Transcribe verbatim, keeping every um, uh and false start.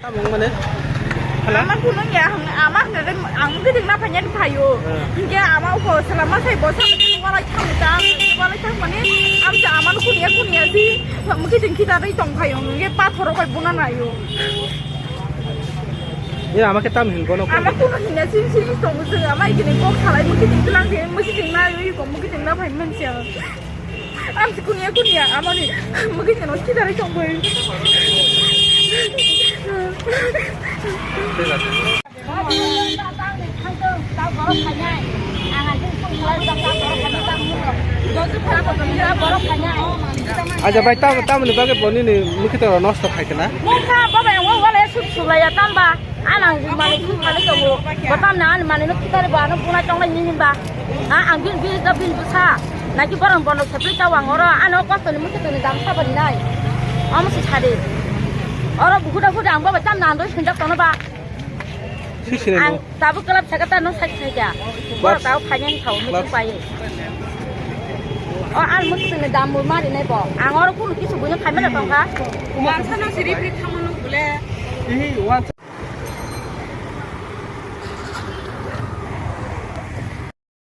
Mung mane? Hala? Ama kuno ya, ang, ama hwnwi ang mukitwng na phanya phaio. Hmm. Hinkhe ama uko selama sai bo sa mani walai thang ta, walai thang mani, amsa ama kuno ya, kuno ya si, mukitwng kita dai tong phaio, hinkhe pathoro bai buna naio. Ya, ama khe tam hin bono. Ama kuno hin ya, sin sin tong se, ama ikini kok salai mukitwng tlang de, mukitwng na yo, iko mukitwng na phai mansia. Ang si kunia kunia amani mungkin kano kita rai tong bai. Aja bai tam tam ni bagwi boni ni mukitwng nosto khai kana. Mungkha babai ang wale suk sulaya tamba. Anang mani suk mani tongo. Batam na ani mani no kitari ba ano bunai tonglai ni hinba. Ha, ang bin bin da bin busa. Naki borong bono sepli ta wang oro ano kosto ni mukitwng ni dam sabo ni nai. Omo si sade. Oro bukuda kuda ang baba tam na ando sinda kono ba. Sisine ang no. Tabu kelap sakata no sak sakya. Bor tau khanya ni thau mutu pai. O ang mukitwng ni dam mari nai bo. Ang oro kunu kisu buino khamera tongkha. Umarsa no siri pri thamano bule. Ihi wan.